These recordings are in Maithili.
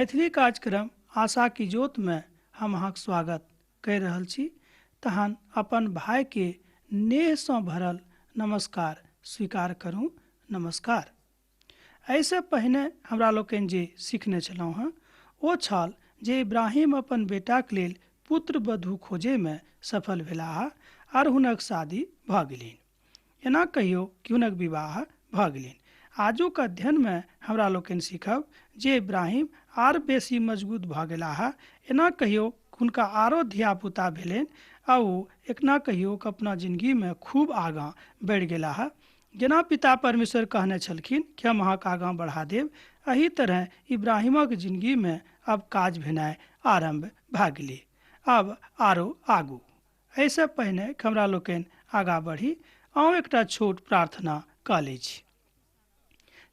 मैथिली कार्यक्रम आशा की ज्योत में हम अहाँक स्वागत कहि रहल छी। तहन अपन भाई के नेहसँ भरल नमस्कार स्वीकार करू। नमस्कार। एहिसँ पहिने हमरा लोकनि जे सीखने छलहुँ हँ ओ छल जे इब्राहिम अपन बेटाक लेल पुत्र वधू खोजैमे सफल भेलाह आर हुनक शादी भऽ गेलनि। एना कहियो कि हुनक विवाह भऽ गेलनि। आजुक अध्ययनमे हमरा लोकनि सीखब जे इब्राहिम आर बेसी मजबूत भऽ गेलाह। एना कहियो हुनका आरो धियापुता भेलनि आ ओ एकना कहियो अपना जिंदगीमे खूब आगाँ बढ़ि गेलाह। जेना पिता परमेश्वर कहने छलखिन कि हम अहाँके आगाँ बढ़ा देब, एहि तरह इब्राहिमक जिंदगीमे अब काज भेनाइ आरम्भ भऽ गेलै। अब आरो आगू एहिसँ पहिने हमरा लोकनि आगाँ बढ़ी, आउ एकटा छोट प्रार्थना कऽ लै छी।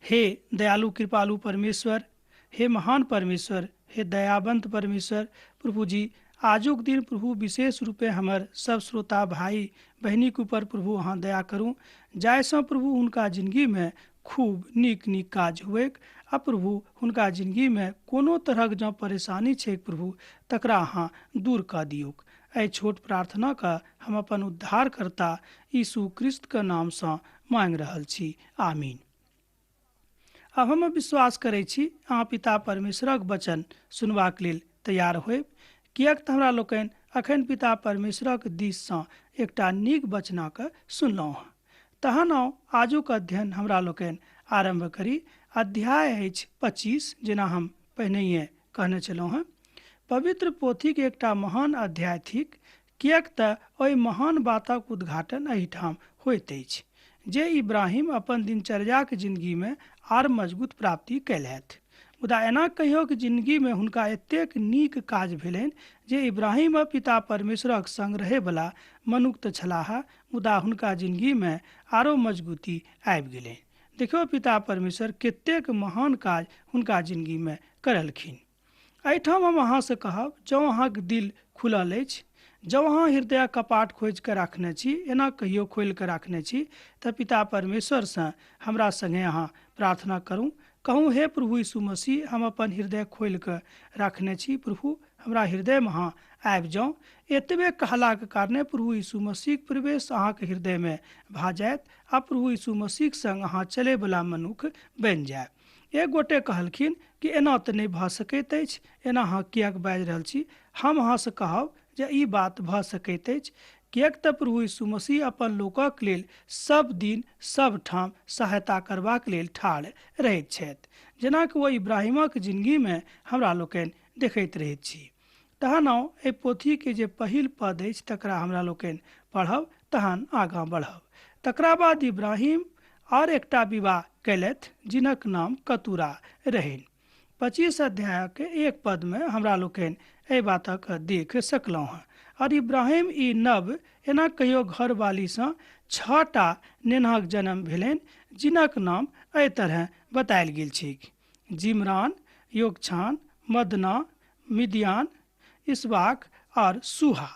हे दयालु कृपालु परमेश्वर, हे महान परमेश्वर, हे दयावंत परमेश्वर प्रभु जी, आजुक दिन प्रभु विशेष रूपे हमर सब श्रोता भाई बहिनीक ऊपर प्रभु अहाँ दया करू, जाहिसँ प्रभु हुनका जिंदगीमे खूब नीक नीक काज हुएक आ प्रभु हुनका जिंदगीमे कोनो तरहक जँ परेशानी छै प्रभु तकरा अहाँ दूर कऽ दियौक। एहि छोट प्रार्थनाके हम अपन उद्धारकर्ता यीशु क्रिस्तके नामसँ मांगि रहल छी, आमीन। आब हम विश्वास करै छी अहाँ पिता परमेश्वरक वचन सुनबाक लेल तैयार होयब, किएक तऽ हमरा लोकनि अखन पिता परमेश्वरक दिससँ एकटा नीक वचनाके सुनलहुँ हँ। तहन आउ आजुक अध्ययन हमरा लोकनि आरम्भ करी। अध्याय अछि 25, जेना हम पहिनहिए कहने छलहुँ हँ। पवित्र पोथीक एकटा महान अध्याय थिक, किएक तऽ ओहि महान बातक उद्घाटन एहिठाम होइत अछि जे इब्राहिम अपन दिनचर्याक जिंदगीमे आर मजबूत प्राप्ति कयलथि। मुदा एना कहियो कि जिंदगीमे हुनका एतेक नीक काज भेलनि जे इब्राहिम पिता परमेश्वरक संग रहैवला मनुख तऽ छलाह, मुदा हुनका जिंदगीमे आरो मजबूती आबि गेलनि। देखियौ पिता परमेश्वर कतेक महान काज हुनका जिंदगीमे करलखिन। एहिठाम हम अहाँसँ कहब, जँ अहाँके दिल खुलल अछि, जँ अहाँ हृदय कपाट खोजि कऽ राखने छी, एना कहियो खोलि कऽ राखने छी, तऽ पिता परमेश्वरसँ हमरा सङ्गे अहाँ प्रार्थना करू। कहू, हे प्रभु यीशु मसीह, हम अपन हृदय खोलि कऽ राखने छी, प्रभु हमरा हृदयमे अहाँ आबि जाउ। एतबे कहलाक कारणे प्रभु यीशु मसीहक प्रवेश अहाँके हृदयमे भऽ जायत आ प्रभु यीशु मसीहक सङ्ग अहाँ चलैवला मनुख बनि जायब। एक गोटे कहलखिन कि एना तऽ नहि भऽ सकैत अछि, एना अहाँ किएक बाजि रहल छी? हम अहाँसँ कहब जे ई बात भऽ सकैत अछि, किएक तऽ प्रभु यीशु मसीह अपन लोकक लेल सब दिन सब ठाम सहायता करबाक लेल ठाढ़ रहैत छथि, जेनाकि ओ इब्राहिमक जिंदगीमे हमरा लोकनि देखैत रहैत छी। तहन आउ एहि पोथीके जे पहिल पद अछि तकरा हमरा लोकनि पढ़ब, तहन आगाँ बढ़ब। तकरा बाद इब्राहिम और एकटा विवाह कयलथि जिनक नाम कतूरा रहनि। 25 अध्यायक 1 पद में हमरा लोकनि एहि बातक देख सकलहुँ हँ। और इब्राहिम ई नव एना कहियो घरवालीसँ 6टा नेन्हाक जन्म भेलनि, जिनक नाम एहि तरह बतायल गेल छैक: जिमरान, योक्षान, मदना, मिदियान, इसबाक और सुहा।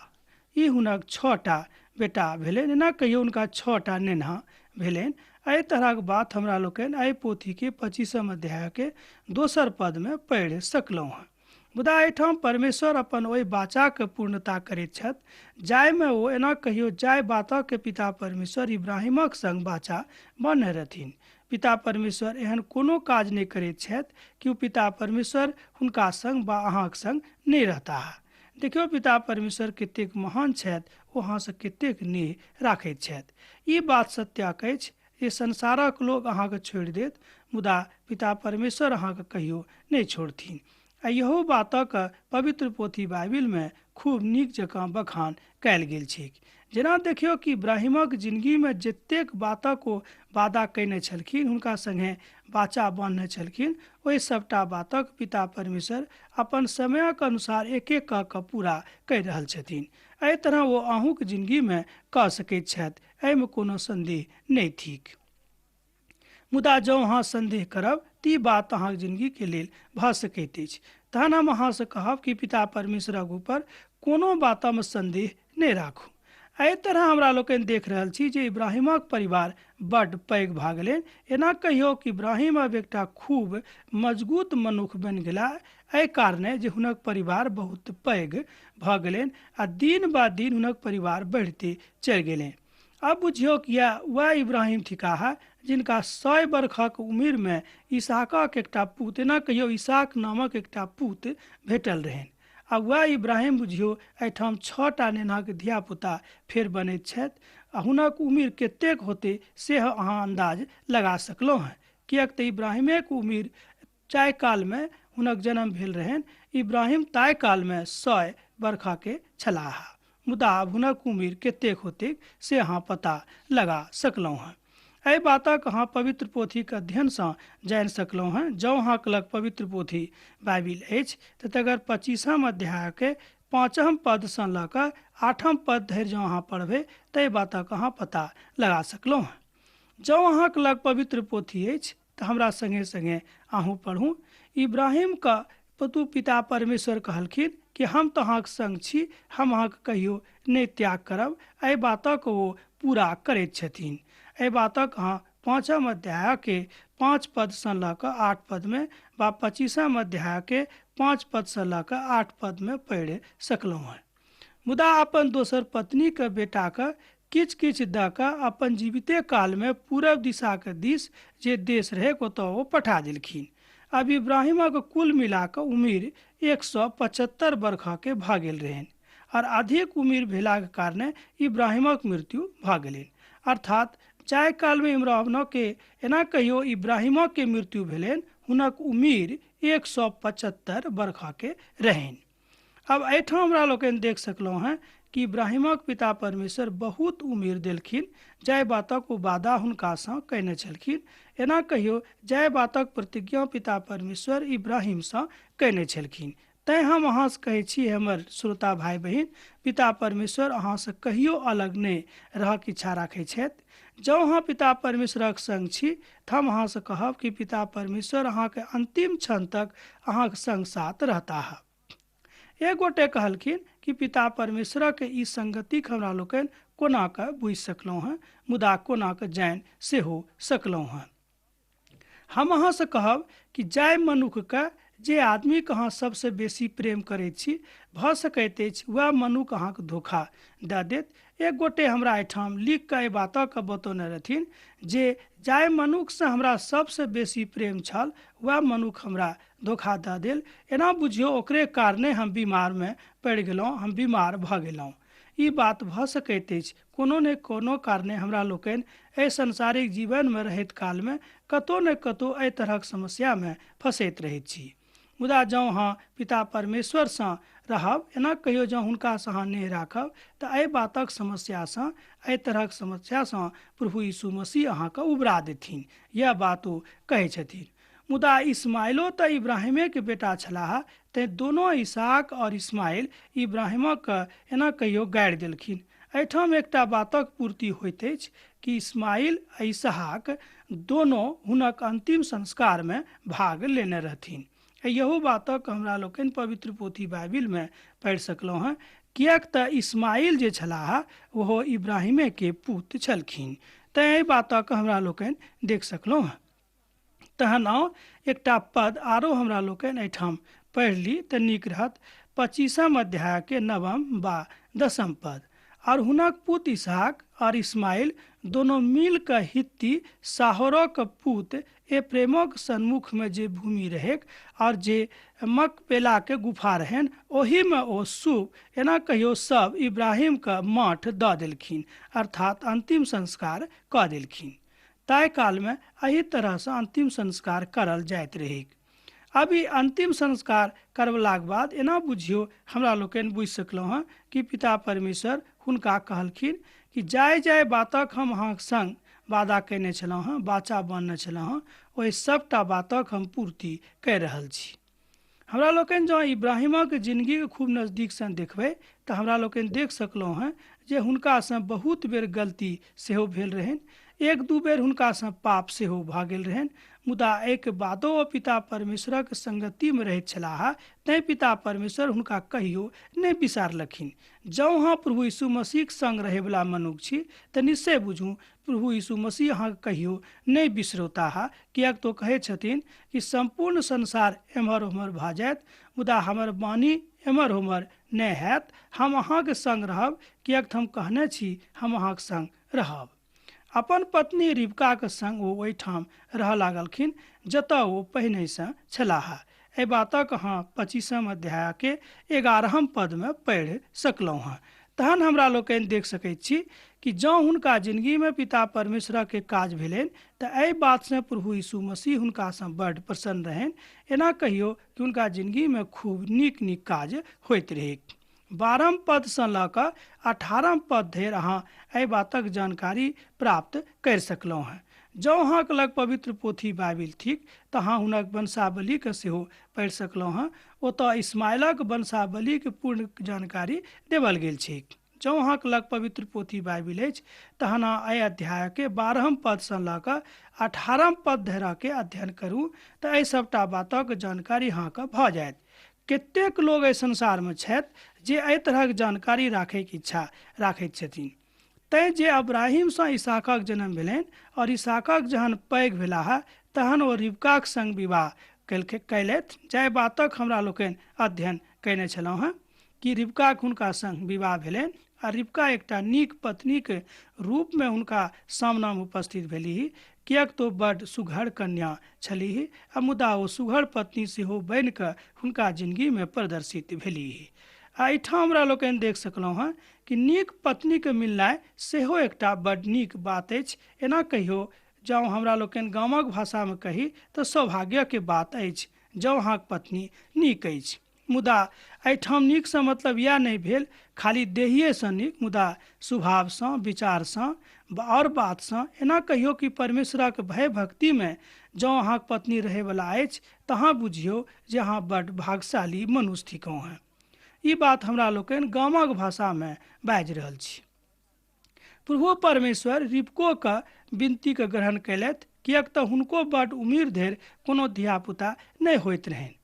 ई हुनक 6टा बेटा भेलनि। एना कहियो हुनका 6टा नेन्हा भेलनि। एहि तरहक बात हमरा लोकनि एहि पोथीके 25 अध्यायके दोसर पदमे पढ़ि सकलहुँ हँ। मुदा एहिठाम परमेश्वर अपन ओहि वाचाके पूर्णता करैत छथि जाहिमे ओ एना कहियो जाहि बातक पिता परमेश्वर इब्राहिमक संग वाचा बान्हने रहथिन। पिता परमेश्वर एहन कोनो काज नहि करैत छथि कि ओ पिता परमेश्वर हुनका संग वा अहाँक संग नहि रहताह। देखियौ पिता परमेश्वर कतेक महान छथि, ओ अहाँसँ कतेक नेह राखैत छथि। ई बात सत्यक अछि जे संसारक लोक अहाँके छोड़ि देत, मुदा पिता परमेश्वर अहाँके कहियो नहि छोड़थिन। आ इहो बातक पवित्र पोथी बाइबिलमे खूब नीक जकाँ बखान कयल गेल छैक। जेना देखियौ कि इब्राहिमक जिंदगीमे जतेक बातक ओ वादा कयने छलखिन, हुनका संगे वाचा बान्हने छलखिन, ओहि सबटा बातक पिता परमेश्वर अपन समयक अनुसार एक एक कऽ कऽ पूरा करि रहल छथिन। एहि तरह ओ अहूँक जिंदगीमे कऽ सकैत छथि, एहिमे कोनो संदेह नहि थिक। मुदा जँ अहाँ संदेह करब तऽ ई बात अहाँक जिंदगीके लेल भऽ सकैत अछि। तहन हम अहाँसँ कहब कि पिता परमेश्वरक ऊपर कोनो बातमे संदेह नहि राखू। एहि तरह हमरा लोकनि देख रहल छी जे इब्राहिमक परिवार बड्ड पैघ भऽ गेलनि। एना कहियौ कि इब्राहिम आब एकटा खूब मजगूत मनुख बनि गेलाह, एहि कारणे जे हुनक परिवार बहुत पैघ भऽ गेलनि आ दिन बा दिन हुनक परिवार बढ़िते चलि गेलनि। आब बुझियौ कि इएह वएह इब्राहिम थिकाह जिनका 100 बरखक उमिरमे इसहाकक एकटा पूत, एना कहियौ इसहाक नामक एकटा पूत भेटल रहनि। आ वएह इब्राहिम बुझियौ एहिठाम 6टा नेनाक धियापुता फेर बनैत छथि आ हुनक उमिर कतेक होतै से अहाँ अन्दाज लगा सकलहुँ हेँ, किएक तऽ इब्राहिमेक उमिर जाहि कालमे हुनक जन्म भेल रहनि, इब्राहिम ताहि कालमे 100 बरखके छलाह। मुदा आब हुनक उमिर कतेक होतैक से अहाँ पता लगा सकलहुँ हेँ। एहि बातक अहाँ पवित्र पोथीक अध्ययनसँ जानि सकलहुँ हेँ। जँ अहाँक लग पवित्र पोथी बाइबिल अछि तऽ तकर 25 अध्यायके 5 पदसँ लऽ कऽ 8 पद धरि जँ अहाँ पढ़बै तऽ एहि बातक अहाँ पता लगा सकलहुँ हेँ। जँ अहाँक लग पवित्र पोथी अछि तऽ हमरा सङ्गे सङ्गे अहूँ पढ़ू। इब्राहिमके पतु पिता परमेश्वर कहलखिन कि हम तऽ अहाँक सङ्ग छी, हम अहाँके कहियो नहि त्याग करब। एहि बातक ओ पूरा करैत छथिन। एहि बातक अहाँ 5 अध्यायके 5 पदसँ लऽ कऽ 8 पदमे वा 25 अध्यायके 5 पदसँ लऽ कऽ 8 पदमे पढ़ि सकलहुँ हेँ। मुदा अपन दोसर पत्नीके बेटाके किछु किछु दऽ कऽ अपन जीविते कालमे पूरब दिशाके दिस जे देश रहै ओतऽ ओ पठा देलखिन। अब इब्राहिमक कुल मिला कऽ उमिर 175 बरखके भऽ गेल रहनि और अधिक उमिर भेलाक कारणे इब्राहिमक मृत्यु भऽ गेलनि। अर्थात जाहि कालमे इब्राहिमके, एना कहियो इब्राहिमक मृत्यु भेलनि, हुनक उमिर 175 बरखके रहनि। अब एहिठाम हमरा लोकनि देख सकलहुँ हेँ कि इब्राहिमक पिता परमेश्वर बहुत उमिर देलखिन, जाहि बातक ओ वादा हुनकासँ कयने छलखिन। एना कहियो जाहि बातक प्रतिज्ञा पिता परमेश्वर इब्राहिमसँ कयने छलखिन। तैँ हम अहाँसँ कहै छी हमर श्रोता भाइ बहिन, पिता परमेश्वर अहाँसँ कहियो अलग नहि रहक इच्छा राखै छथि। जँ अहाँ पिता परमेश्वरक सङ्ग छी तऽ हम अहाँसँ कहब कि पिता परमेश्वर अहाँके अन्तिम क्षण तक अहाँके सङ्ग साथ रहताह। एक गोटे कहलखिन कि पिता परमेश्वरक ई संगतिक हमरा लोकनि कोना कऽ बुझि सकलहुँ हेँ, मुदा कोना कऽ जानि सेहो सकलहुँ हेँ। हम अहाँसँ कहब कि जाहि मनुखके, जे आदमीके अहाँ सबसँ बेसी प्रेम करैत छी, भऽ सकैत अछि वएह मनुख अहाँके धोखा दऽ देत। एक गोटे हमरा एहिठाम लिख कऽ एहि बातके बतौने रहथिन जे जाहि मनुखसँ हमरा सबसँ बेसी प्रेम छल वएह मनुख हमरा धोखा दऽ देल। एना बुझियौ ओकरे कारणे हम बीमारमे पड़ि गेलहुँ, हम बीमार भऽ गेलहुँ। ई बात भऽ सकैत अछि कोनो ने कोनो कारणे हमरा लोकनि एहि सांसारिक जीवनमे रहैत कालमे कतहु ने कतहु एहि तरहक समस्यामे फँसैत रहैत छी। मुदा जँ अहाँ पिता परमेश्वरसँ रहब, एना कहियो जँ हुनकासँ अहाँ नेह राखब तऽ एहि बातक समस्यासँ, एहि तरहक समस्यासँ प्रभु यीशु मसीह अहाँके उबरा देथिन। यैह बात ओ कहै छथिन। मुदा इस्माइलो तऽ इब्राहिमेके बेटा छलाह, तैँ दोनो इसहाक और इस्माइल इब्राहिमक एना कहियो गाड़ि देलखिन। एहिठाम एकटा बातक पूर्ति होइत अछि कि इस्माइल आ इसहाक दोनो हुनक अन्तिम संस्कारमे भाग लेने रहथिन। इहो बातक हमरा लोकनि पवित्र पोथी बाइबिलमे पढ़ि सकलहुँ हेँ, किएक तऽ इस्माइल जे छलाह ओहो इब्राहिमेके पूत छलखिन। तैँ एहि बातक हमरा लोकनि देख सकलहुँ हेँ। तहन आउ एकटा पद आरो हमरा लोकनि एहिठाम पढ़ि ली तऽ नीक रहत। 25 अध्यायके 9 वा 10 पद। और हुनक पूत इसहाक और इस्माइल दोनों मिल कऽ हित्ती साहोरक पूत एप्रेमक सन्मुखमे जे भूमि रहैक और जे मकपेलाके गुफा रहनि ओहिमे ओ सूप, एना कहियो सब इब्राहिमके माठ दऽ देलखिन, अर्थात अन्तिम संस्कार कऽ देलखिन। ताहि कालमे एहि तरहसँ अन्तिम संस्कार करल जाइत रहैक। अब ई अन्तिम संस्कार करवलाक बाद एना बुझियौ हमरा लोकनि बुझि सकलहुँ हेँ कि पिता परमेश्वर हुनका कहलखिन कि जाहि जाहि बातक हम अहाँक सङ्ग वादा कयने छलहुँ हेँ, वाचा बान्हने छलहुँ हेँ, ओहि सभटा बातक हम पूर्ति कऽ रहल छी। हमरा लोकनि जँ इब्राहिमक जिनगीके खूब नजदीकसँ देखबै तऽ हमरा लोकनि देख सकलहुँ हेँ जे हुनकासँ बहुत बेर गलती सेहो भेल रहनि। एक दू बेर हुनकासँ पाप सेहो भऽ गेल रहनि, मुदा एहिके बादो ओ पिता परमेश्वरक संगतिमे रहैत छलाह, तैँ पिता परमेश्वर हुनका कहियो नहि बिसारलखिन। जँ अहाँ प्रभु यीशु मसीहक संग रहैवला मनुख छी तऽ निश्चय बुझू प्रभु यीशु मसीह अहाँके कहियो नहि बिसरौताह, किएक तऽ ओ कहैत छथिन कि सम्पूर्ण संसार एम्हर ओम्हर भऽ जायत, मुदा हमर वाणी एम्हर ओम्हर नहि हैत। हम अहाँके संग रहब, किएक तऽ हम कहने छी हम अहाँके संग रहब। अपन पत्नी रिबकाक संग ओ ओहिठाम रहऽ लागलखिन जतऽ ओ पहिनहिसँ छलाह। एहि बातक अहाँ 25 अध्यायके 11 पदमे पढ़ि सकलहुँ हँ। तहन हमरा लोकनि देख सकैत छी कि जँ हुनका जिनगीमे पिता परमेश्वरके काज भेलनि तऽ एहि बातसँ प्रभु यीशु मसीह हुनकासँ बड्ड प्रसन्न रहनि। एना कहियो कि हुनका जिनगीमे खूब नीक नीक काज होइत रहैक। 12 पदसँ लऽ कऽ 18 पद धरि अहाँ एहि बातक जानकारी प्राप्त करि सकलहुँ हँ। जँ अहाँके लग पवित्र पोथी बाइबिल थिक तऽ अहाँ हुनक वंशावलीके सेहो पढ़ि सकलहुँ हँ। ओतऽ इस्माइलक वंशावलीके पूर्ण जानकारी देवल गेल छैक। जँ अहाँके लग पवित्र पोथी बाइबिल अछि तहन अहाँ एहि अध्यायके 12 पदसँ लऽ कऽ 18 पद धरिके अध्ययन करू तऽ एहि सभटा बातक जानकारी अहाँके भऽ जायत। कतेक लोग एहि संसारमे छथि जे एहि तरहक जानकारी राखैके इच्छा राखैत छथिन। तैँ जे अब्राहिमसँ इसाकक जन्म भेलनि और इसाकक जहन पैघ भेलाह तहन ओ रिबकाक संग विवाह कयलथि, जाहि बातक हमरा लोकनि अध्ययन कयने छलहुँ हँ कि रिबकाक हुनका संग विवाह भेलनि आ रिबका एकटा नीक पत्नीके रूपमे हुनका सामनामे उपस्थित भेलीह, किएक तऽ ओ बड्ड सुघड़ कन्या छलीह आ मुदा ओ सुघड़ पत्नी सेहो बनि कऽ हुनका जिनगीमे प्रदर्शित भेलीह। आ एहिठाम हमरा लोकनि देख सकलहुँ हँ कि नीक पत्नीके मिलनाइ सेहो एकटा बड्ड नीक बात अछि। एना कहियो जँ हमरा लोकनि गामक भाषामे कही तऽ सौभाग्यके बात अछि जँ अहाँके पत्नी नीक अछि। मुदा एहिठाम नीकसँ मतलब इएह नहि भेल खाली देहिएसँ नीक, मुदा स्वभावसँ, विचारसँ आओर बातसँ। एना कहियो कि परमेश्वरक भय भक्तिमे जँ अहाँके पत्नी रहैवला अछि तऽ अहाँ बुझियौ जे अहाँ बड्ड भाग्यशाली मनुष्य थिकहुँ हँ। ई बात हमरा लोकनि गामक भाषामे बाजि रहल छी। प्रभु परमेश्वर रिबकोके विनतीके ग्रहण कयलथि, किएक तऽ हुनको बड्ड उम्मीद धरि कोनो धियापुता नहि होइत रहनि।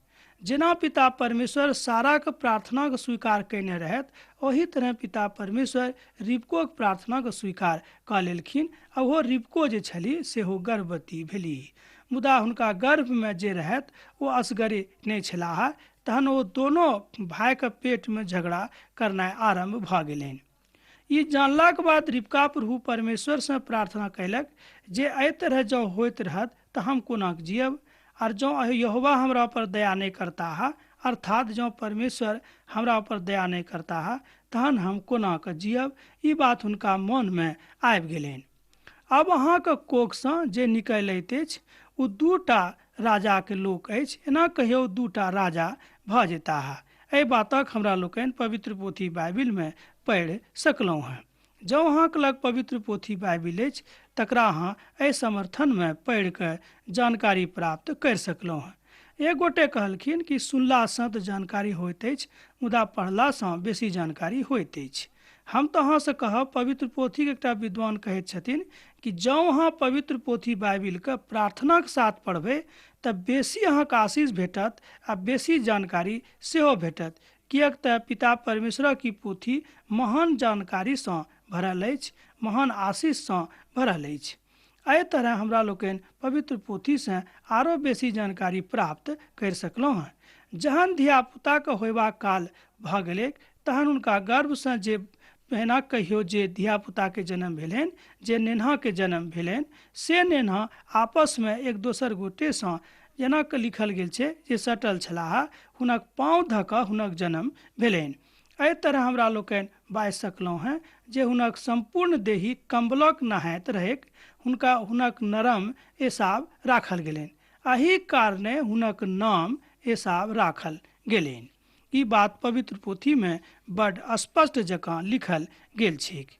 जेना पिता परमेश्वर साराक प्रार्थनाके स्वीकार कयने रहथि, ओही तरह पिता परमेश्वर रिबकोक प्रार्थनाके स्वीकार कऽ लेलखिन आ ओहो रिबको जे छलीह सेहो गर्भवती भेलीह। मुदा हुनका गर्भमे जे रहथि ओ असगरे नहि छलाह। तहन ओ दोनो भायके पेटमे झगड़ा करनाइ आरम्भ भऽ गेलनि। ई जानलाक बाद रिबका प्रभु परमेश्वरसँ प्रार्थना कयलक जे एहि तरह जँ होइत रहत तऽ हम कोना जियब, आर जँ यहोवा हमरा पर दया नहि करताह, अर्थात जँ परमेश्वर हमरा पर दया नहि करताह तहन हम कोना कऽ जियब। ई बात हुनका मोनमे आबि गेलनि। आब अहाँके कोखसँ जे निकलैत अछि ओ दूटा राजाके लोक अछि, एना कहियो दूटा राजा भऽ जेताह। एहि बातक हमरा लोकनि पवित्र पोथी बाइबिलमे पढ़ि सकलहुँ हँ। जँ अहाँके लग पवित्र पोथी बाइबिल अछि तकरा अहाँ एहि समर्थनमे पढ़ि कऽ जानकारी प्राप्त करि सकलहुँ हँ। एक गोटे कहलखिन कि सुनलासँ तऽ जानकारी होइत अछि, मुदा पढ़लासँ बेसी जानकारी होइत अछि। हम तऽ अहाँसँ कहब, पवित्र पोथीके एकटा विद्वान कहैत छथिन कि जँ अहाँ पवित्र पोथी बाइबिलके प्रार्थनाके साथ पढ़बै तऽ बेसी अहाँके आशीष भेटत आ बेसी जानकारी सेहो भेटत, किएक तऽ पिता परमेश्वरक ई पोथी महान जानकारीसँ भरल अछि, महान आशीषसँ भरल अछि। एहि तरह हमरा लोकनि पवित्र पोथीसँ आरो बेसी जानकारी प्राप्त करि सकलहुँ हँ। जहन धियापुताके होयबाक काल भऽ गेलैक तहन हुनका गर्भसँ जे एना कहियो जे धियापुताके जन्म भेलनि, जे नेन्हाके जन्म भेलनि, से नेन्हा आपसमे एक दोसर गोटेसँ जेना कऽ लिखल गेल छै जे सटल छलाह, हुनक पाँव धऽ कऽ हुनक जन्म भेलनि। एहि तरह हमरा लोकनि बाजि सकलहुँ हँ जे हुनक सम्पूर्ण देही कम्बलक नहाइत रहैक, हुनका हुनक नरम एसाव राखल गेलनि। एहि कारणे हुनक नाम एसाव राखल गेलनि। ई बात पवित्र पोथीमे बड्ड स्पष्ट जकाँ लिखल गेल छैक।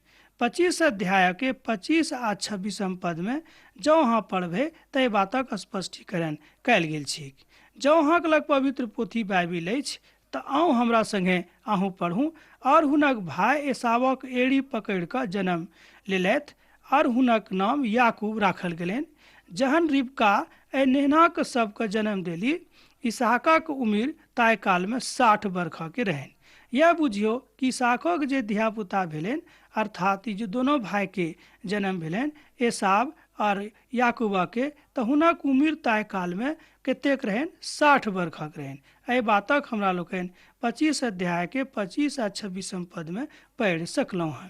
25 अध्यायके 25 आ 26 पदमे जँ अहाँ पढ़बै तऽ एहि बातक स्पष्टीकरण कयल गेल छैक। जँ अहाँके लग पवित्र पोथी बाइबिल अछि तऽ आउ हमरा संगे अहूँ पढ़ू। और हुनक भाय एसावक एड़ी पकड़ि कऽ जन्म लेलथि आओर हुनक नाम याकूब राखल गेलनि। जहन रिबका एहि नेहनाक सबके जन्म देली, इसहाकक उम्र ताहि कालमे 60 बरखके रहनि। यह बुझियौ कि इसहाकक जे धियापुता भेलनि, अर्थात ई जे दोनो भाइके जन्म भेलनि, एसाव आओर याकूबके, तऽ हुनक उम्र ताहि कालमे कतेक रहनि? 60 बरखक रहनि। एहि बातक हमरा लोकनि 25 अध्यायके 25 आ 26 पदमे पढ़ि सकलहुँ हँ।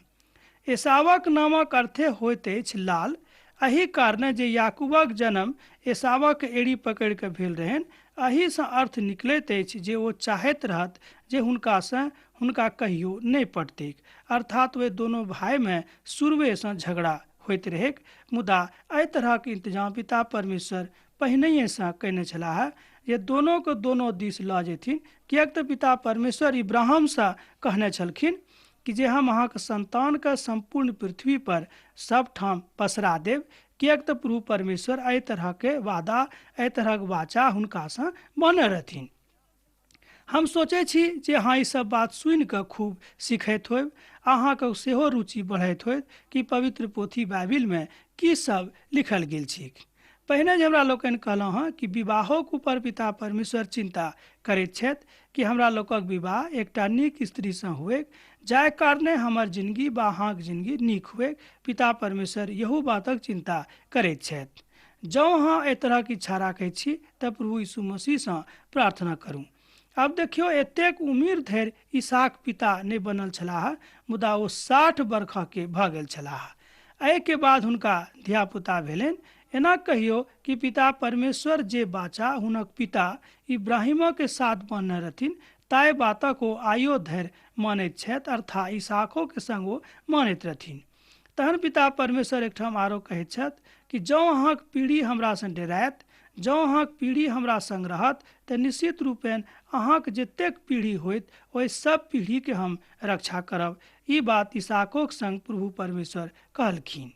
एसावक नामक अर्थे होइत अछि लाल। एहि कारणे जे याकूबक जन्म एसावक एड़ी पकड़ि कऽ भेल रहनि, एहिसँ अर्थ निकलैत अछि जे ओ चाहैत रहत जे हुनकासँ हुनका कहियो नहि पटतैक, अर्थात ओहि दोनो भाइमे शुरुएसँ झगड़ा होइत रहैक। मुदा एहि तरहक इंतजाम पिता परमेश्वर पहिनहिएसँ कयने छलाह जे दोनोके दोनो दिस लऽ जेथिन, किएक तऽ पिता परमेश्वर इब्राहिमसँ कहने छलखिन कि जे हम अहाँके संतानके सम्पूर्ण पृथ्वी पर सब ठाम पसरा देब, किएक तऽ प्रभु परमेश्वर एहि तरहके वादा, एहि तरहक वाचा हुनकासँ बान्हने रहथिन। हम सोचै छी जे अहाँ ई सब बात सुनि कऽ खूब सीखैत होयब, अहाँके सेहो रुचि बढ़ैत होयत कि पवित्र पोथी बाइबिलमे की सब लिखल गेल छैक। पहिने जे हमरा लोकनि कहलहुँ हँ कि विवाहोक ऊपर पिता परमेश्वर चिंता करैत छथि कि हमरा लोकक विवाह एकटा नीक स्त्रीसँ हुए, जाहि कारणे हमर जिनगी वा अहाँक जिनगी नीक हुए। पिता परमेश्वर इहो बातक चिंता करैत छथि। जँ अहाँ एहि तरहक इच्छा राखैत छी तऽ प्रभु यीशु मसीहसँ प्रार्थना करू। आब देखियौ, एतेक उम्र धरि ईसाक पिता नहि बनल छलाह, मुदा ओ 60 बरखके भऽ गेल छलाह। एहिके बाद हुनका धियापुता भेलनि। एना कहियौ कि पिता परमेश्वर जे बाचा हुनक पिता इब्राहिमके साथ बान्हने रहथिन, ताहि बातक ओ आइयो धरि मानैत छथि, अर्थात ईसाकोके संग ओ मानैत रहथिन। तहन पिता परमेश्वर एकठाम आरो कहैत छथि कि जँ अहाँक पीढ़ी हमरासँ डेरायत, जँ अहाँक पीढ़ी हमरा संग रहत, तऽ निश्चित रूपेण अहाँक जतेक पीढ़ी होइत ओहि सब पीढ़ीके हम रक्षा करब। ई बात ईसाकोक संग प्रभु परमेश्वर कहलखिन,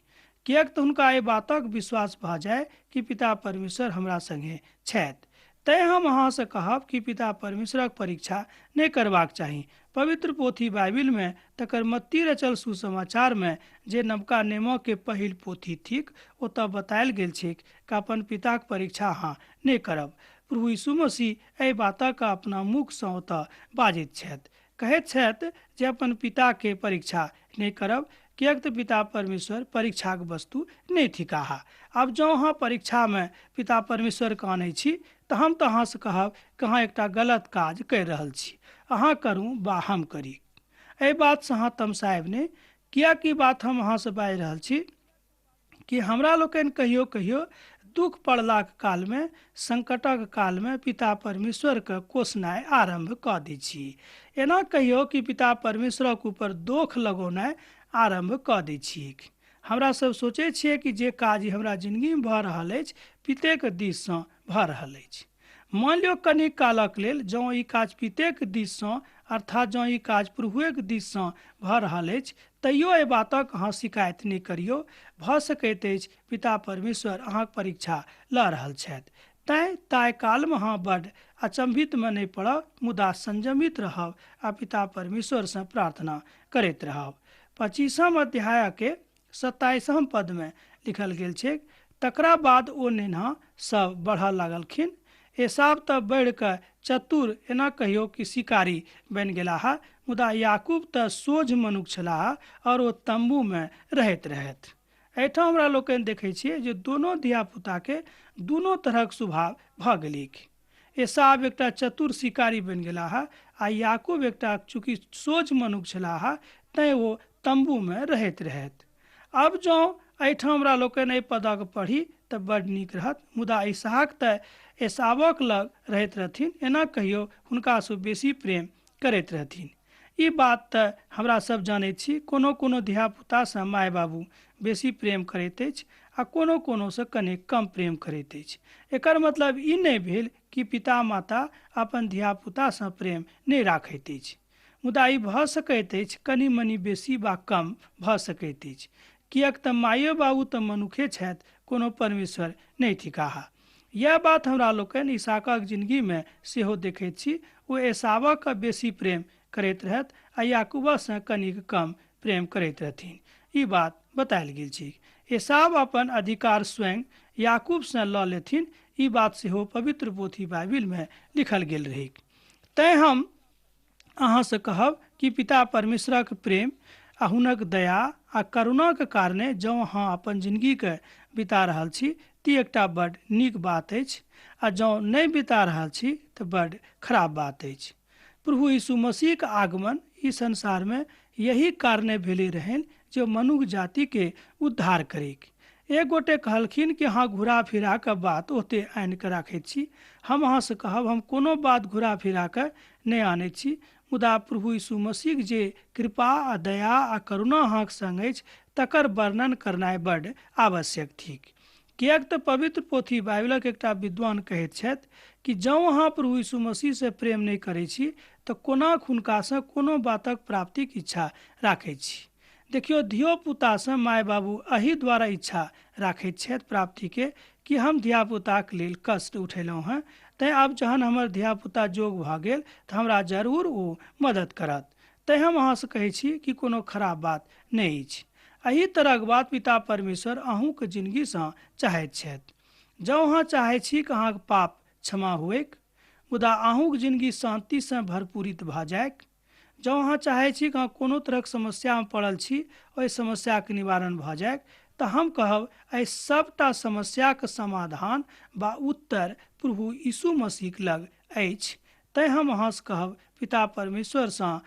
किएक तऽ हुनका एहि बातक विश्वास भऽ जाय कि पिता परमेश्वर हमरा संगे छथि। तैँ हम अहाँसँ कहब कि पिता परमेश्वरक परीक्षा नहि करबाक चाही। पवित्र पोथी बाइबिलमे तकर मत्ती रचल सुसमाचारमे जे नवका नियमके पहिल पोथी थिक, ओतऽ बतायल गेल छैक कि अपन पिताक परीक्षा अहाँ नहि करब। प्रभु यीशु मसीह एहि बातक अपना मुखसँ ओतऽ बाजैत छथि, कहैत छथि जे अपन पिताके परीक्षा नहि करब, किएक तऽ पिता परमेश्वर परीक्षाक वस्तु नहि थिकाह। आब जँ अहाँ परीक्षामे पिता परमेश्वरके आनै छी तऽ हम तऽ अहाँसँ कहब कि अहाँ एकटा गलत काज करि रहल छी। अहाँ करू वा हम करी, एहि बातसँ अहाँ तमसायब नहि, किएकि बात हम अहाँसँ बाजि रहल छी कि हमरा लोकनि कहियो कहियो दुख पड़लाक कालमे, संकटक कालमे पिता परमेश्वरके कोसनाइ आरम्भ कऽ दै छी। एना कहियो कि पिता परमेश्वरक ऊपर दोख लगौनाइ आरम्भ कऽ दै छी। हमरा सब सोचै छियै कि जे काज हमरा जिनगीमे भऽ रहल अछि पितेके दिससँ भऽ रहल अछि। मान लियौ कनी कालक लेल जँ ई काज पितेक दिससँ, अर्थात जँ ई काज प्रभुएक दिससँ भऽ रहल अछि, तैयो एहि बातक अहाँ शिकायत नहि करियौ। भऽ सकैत अछि पिता परमेश्वर अहाँक परीक्षा लऽ रहल छथि। तैँ ताहि कालमे अहाँ बड्ड अचम्भितमे नहि पड़ब, मुदा संयमित रहब आ पिता परमेश्वरसँ प्रार्थना करैत रहब। 25 अध्यायके 27 पदमे लिखल गेल छैक, तकरा बाद ओ नेन्हा सब बढ़ऽ लागलखिन। एसाव तऽ बढ़ि कऽ चतुर, एना कहियौ कि शिकारी बनि गेलाह, मुदा याकूब तऽ सोझ मनुख छलाह और ओ तम्बूमे रहैत रहथि। एहिठाम हमरा लोकनि देखै छियै जे दोनो धियापुताके दुनो तरहक स्वभाव भऽ गेलैक। एसाव एकटा चतुर शिकारी बनि गेलाह आ याकूब एकटा चूँकि सोझ मनुख छलाह तैँ ओ तम्बूमे रहैत रहथि। आब जँ एहिठाम हमरा लोकनि एहि पदक पढ़ी तऽ बड्ड नीक रहत। मुदा इसहाक तऽ एसावक लग रहैत रहथिन, एना कहियौ हुनकासँ बेसी प्रेम करैत रहथिन। ई बात तऽ हमरा सब जानैत छी, कोनो कोनो धियापुतासँ माय बाबू बेसी प्रेम करैत अछि आ कोनो कोनोसँ कने कम प्रेम करैत अछि। एकर मतलब ई नहि भेल कि पिता माता अपन धियापुतासँ प्रेम नहि राखैत अछि, मुदा ई भऽ सकैत अछि कनि मनि बेसी वा कम भऽ सकैत अछि, किएक तऽ माइयो बाबू तऽ मनुखे छथि, कोनो परमेश्वर नहि थिकाह। यैह बात हमरा लोकनि इसहाकक जिनगीमे सेहो देखैत छी। ओ एसावक बेसी प्रेम करैत रहथि आ याकूबसँ कनिक कम प्रेम करैत रहथिन, ई बात बतायल गेल छै। एसाव अपन अधिकार स्वयं याकूबसँ लऽ लेथिन, ई बात सेहो पवित्र पोथी बाइबिलमे लिखल गेल रहैक। तैँ हम अहाँसँ कहब कि पिता परमेश्वरक प्रेम आ हुनक दया आ करुणाक कारणे जँ अहाँ अपन जिनगीके बिता रहल छी तऽ एकटा बड नीक बात अछि, आ जँ नहि बिता रहल छी तऽ बड खराब बात अछि। प्रभु यीशु मसीहक आगमन ई संसारमे यही कारणे भेलै रहनि जे मनुख जातिके उद्धार करैक। एक गोटे कहलखिन कि अहाँ घुरा फिरा कऽ बात ओते आनि कऽ राखैत छी। हम अहाँसँ कहब, हम कोनो बात घुरा फिरा कऽ नहि आनैत छी, मुदा प्रभु यीशु मसीहक जे कृपा आ दया आ करुणा अहाँक संग अछि तकर वर्णन करनाइ बड आवश्यक थिक। किएक तऽ पवित्र पोथी बाइबिलक एकटा विद्वान कहैत छथि कि जँ अहाँ प्रभु यीशु मसीहसँ प्रेम नहि करै छी तऽ कोना हुनकासँ कोनो बातक प्राप्तिक इच्छा राखैत छी। देखियौ, धियोपुतासँ माय बाबू एहि द्वारा इच्छा राखैत छथि प्राप्तिके कि हम धियापुताक लेल कष्ट उठेलहुँ हेँ, तैँ आब जहन हमर धियापुता जोग भऽ गेल तऽ हमरा जरूर ओ मदद करत। तैँ हम अहाँसँ कहै छी कि कोनो खराब बात नहि अछि। एहि तरहक बात पिता परमेश्वर अहूँके जिनगीसँ चाहैत छथि। जँ अहाँ चाहै छी कि अहाँके पाप क्षमा हुएक, मुदा अहूँके जिनगी शान्तिसँ भरपूरित भऽ जाइक, जँ अहाँ चाहै छी कि अहाँ कोनो तरहक समस्यामे पड़ल छी ओहि समस्याके निवारण भऽ जाइक, तऽ हम कहब एहि सभटा समस्याके समाधान वा उत्तर प्रभु यीशु मसीहक लग अछि। तैँ हम अहाँसँ कहब, पिता परमेश्वरसँ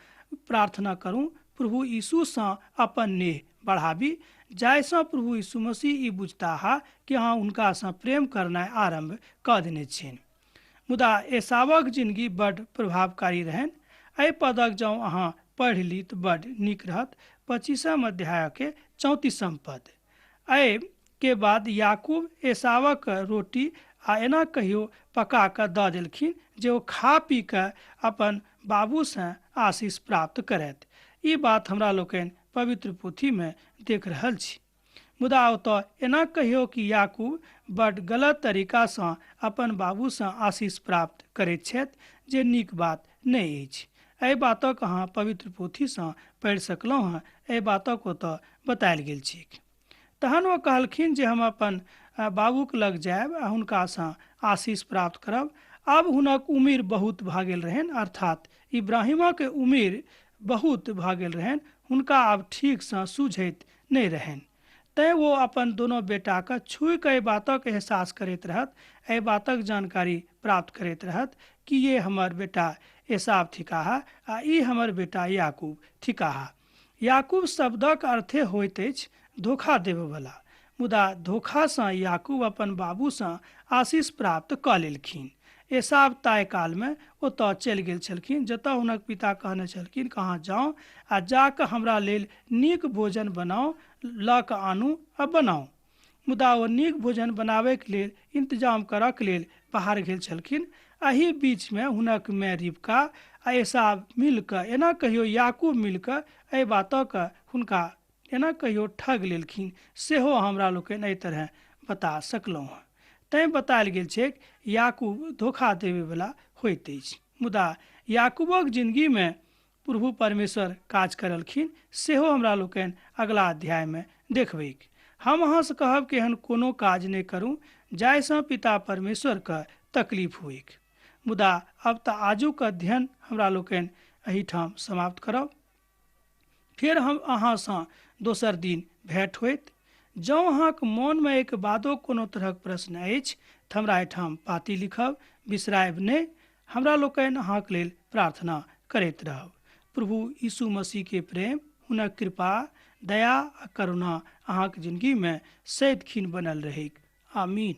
प्रार्थना करू, प्रभु यीशुसँ अपन नेह बढ़ाबी, जाहिसँ प्रभु यीशु मसीह ई बुझताह कि अहाँ हुनकासँ प्रेम करनाइ आरम्भ कऽ देने छियनि। मुदा एसावक जिनगी बड प्रभावकारी रहनि। एहि पदक जँ अहाँ पढ़ि ली तऽ बड नीक रहत। 25 अध्यायके 34 पद। एहि के बाद याकूब एसावक रोटी आ एना कहियो पका कऽ दऽ देलखिन जे ओ खा पी कऽ अपन बाबूसँ आशीष प्राप्त करथि। ई बात हमरा लोकनि पवित्र पोथीमे देख रहल छी। मुदा ओतऽ एना कहियो कि याकूब बड गलत तरीकासँ अपन बाबूसँ आशीष प्राप्त करैत छथि, जे नीक बात नहि अछि। एहि बातक अहाँ पवित्र पोथीसँ पढ़ि सकलहुँ हेँ। एहि बातक ओतऽ बतायल गेल छैक। तहन ओ कहलखिन जे हम अपन बाबूक लग जायब आ हुनकासँ आशीष प्राप्त करब। आब हुनक उमिर बहुत भऽ गेल रहनि, अर्थात इब्राहिमक उमिर बहुत भऽ गेल रहनि। हुनका आब ठीकसँ सूझैत नहि रहनि। तैँ ओ अपन दोनो बेटाके छुइ कऽ एहि बातक एहसास करैत रहत, एहि बातक जानकारी प्राप्त करैत रहत कि ये हमर बेटा एसाव थिकाह आ ई हमर बेटा याकूब थिकाह। याकूब शब्दक अर्थे होइत अछि धोखा देबयवला। मुदा धोखासँ याकूब अपन बाबूसँ आशीष प्राप्त कऽ लेलखिन। एसाव ताहि कालमे ओतऽ चलि गेल छलखिन जतऽ हुनक पिता कहने छलखिन, कहाँ जाउ आ जाकऽ हमरा लेल नीक भोजन बनाउ, लऽ कऽ आनू आ बनाउ। मुदा ओ नीक भोजन बनाबैके लेल इन्तजाम करऽके लेल बाहर गेल छलखिन। एहि बीचमे हुनक माय रिबका आ एसाव मिलकऽ, एना कहियो याकूब मिलकऽ एहि बातक हुनका एना कहियो ठग लेलखिन, सेहो हमरा लोकनि एहि तरह बता सकलहुँ हँ। तैँ बतायल गेल छैक याकूब धोखा देबयवला होइत अछि। मुदा याकूबक जिनगीमे प्रभु परमेश्वर काज करलखिन, सेहो हमरा लोकनि अगला अध्यायमे देखबैक। हम अहाँसँ कहब कि एहन कोनो काज नहि करू जाहिसँ पिता परमेश्वरके तकलीफ होइक। मुदा अब तऽ आजुक अध्ययन हमरा लोकनि एहिठाम समाप्त करब। फेर हम अहाँसँ दोसर दिन भेंट होइत। जँ अहाँक मोनमे एक बादो कोनो तरहक प्रश्न अछि तऽ हमरा एहिठाम पाती लिखब बिसरायब नहि। हमरा लोकनि अहाँक लेल प्रार्थना करैत रहब। प्रभु यीशु मसीह के प्रेम, हुनक कृपा, दया आ करुणा अहाँक जिनगीमे सदिखिन बनल रहैक। आमीन।